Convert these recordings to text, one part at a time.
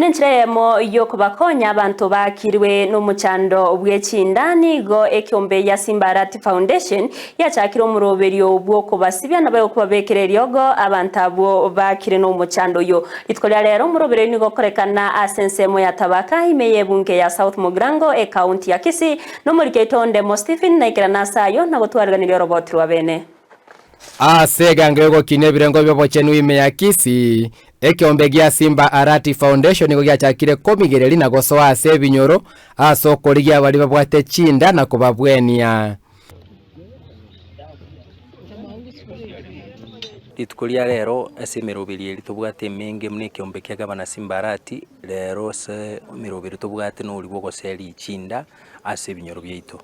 Buna enchera eyemo y'okobakonya abanto baakirwe nomochando bwe chinda, nigo ekeombe ya Simba Arati Foundation yachakire omoroberio bw'okobasibia na kobabekera eriogo abanto abwo baakire nomochando oyo. Rituko ria rero omoroberio nigo okorekana ase ensemo ya Tabaka ime y'ebunge ya South Mugirango ekaunti ya Kisii nomoriki oito Ondemo Stephen naikerana ase ayio na gotwariganiria oroboti rwa bene. Ase egeango egokina ebirengo bi'obochenu ime ya Kisii, ekeombe gia Simba Arati Foundation nigo giachakire komigereria na gosoa ase ebinyoro ase okorigia baria babwate chinda na kobabwenia. Rituko ria rero ase emeroberi eria tobwate emenge buna ekeombe kia Gavana Simba Arati, rero ase emeroberi tobwate noria bwa ogoseria chinda ase ebinyoro biaito.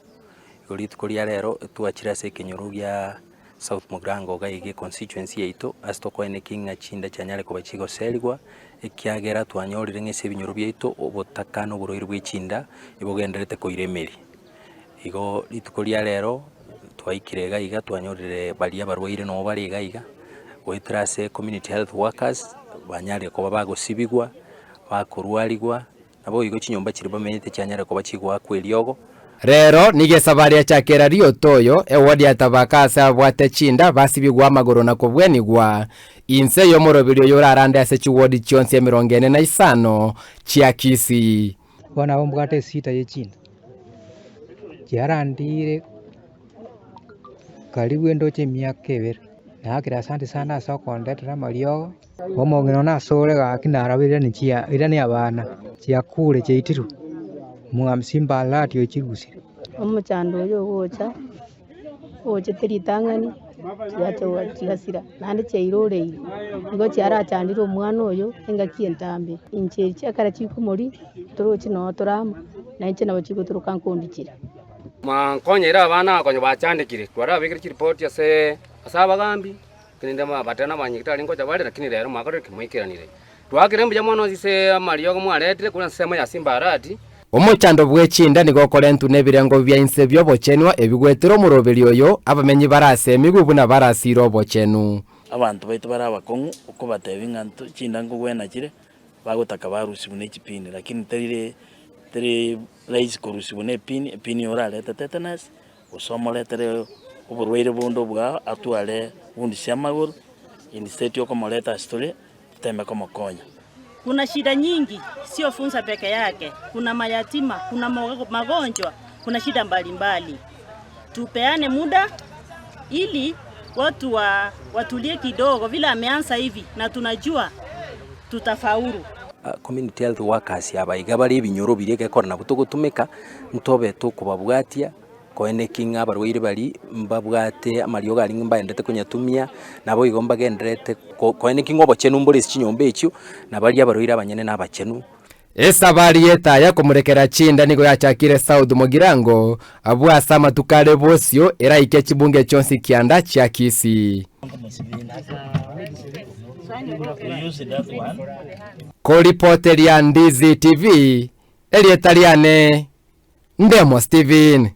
Igo rituko ria rero twachire ase ekenyoro gia South Mugirango iga iga econstituency yaito ase tokoenekia ng'a chinda chianyare koba chigoserigwa, ekiagera twanyorire ng'a ase ebinyoro biaito obotaka na oborwaire bwa echinda nibogendererete koira emeri. Igo rituko ria rero twaikire iga iga twanyorire baria abarwaire nabo bare iga iga, goetera ase community health workers banyarire koba bagosibigwa, bakorwarigwa. Naboigo chinyomba chiria bamenyete chianyare koba chigoakwa eriogo. Rero nigo esabari yachakera rioto oyo, ewodi ya Tabaka ase ababwate chinda basibigwe amagoro na kobwenigwa, inse y'omoroberi oyo orarande ase chiwodi chionsi emerongo ene na isano chia Kisii. Bono nabo mbwate esita ye chinda, chiarandire karibu endoche emiaka ebere, naakire asante sana ase okondetera amariogo. Omong'ina one asore gaki narabwo irani chia irani abana, chiakure chiaitirwe, omogambi Simba Arati ochirusirie. Omochando oyo ogocha, ochete ritang'ani, chiacha chigasira, naende chiairoreire, igo chiarachandire omwana oyo engaki entambe. Inche echi ekero chikomoria, torochi noo tore amo, na inche nabo chigotoroka nkondichire. Mwankonyire abana aba konya bachandekire, twarabekire chiripoti ase ase abagambi. Rende bateba nabanyagitari ngocha bare, lakini rero mwakorire ki? Mwaikeranire. Twaakire mbuya mono ase amariogo mwaretire korwa ensemo ya Simbarati. Omochando bwe chinda nigo okorentwa nebirengo bia inse bi'obochenwa ebigwetera omoroberi oyo abamenyi barasemigwe buna barasire obochenu. Abanto baito bare abakong'u okobatebia ng'a nto chinda nkogwena chire, bagotaka barusiwe ne chipini lakini terire teri rahisi korusiwa ne epini, epini orarete tetanus, Gose omoretere oborwaire bonde obwao atware wounds chi'amagoro, instead yokomoreta ase tore, toteme komokonya. Kuna shida nyingi, sio funza peke yake, kuna mayatima, kuna magonjwa, kuna shida mbalimbali. Tupeane muda ili watu wa, watulie kidogo vile ameanza hivi na tunajua tutafaulu. Community health workers aba iga bare ebinyoro biria egekora nabo togotumeka, ntobe tokobabwatia. Koeneki ng'a abarwaire baria mbabwate amariogo aria mbaendete konyatumia, naboigo mbagendererete ko koeneki ng'a obochenu mbore ase chinyomba echio, na baria abarwaire abanyene na abachenu. Esabari y'etaya komorekera chinda nigo yachakire South Mugirango, abwo ase amatuko are bosio eraike chibunge chionsi kianda chia Kisii. Koripoteria Ndizi TV, erieta riane Ndemo Steven.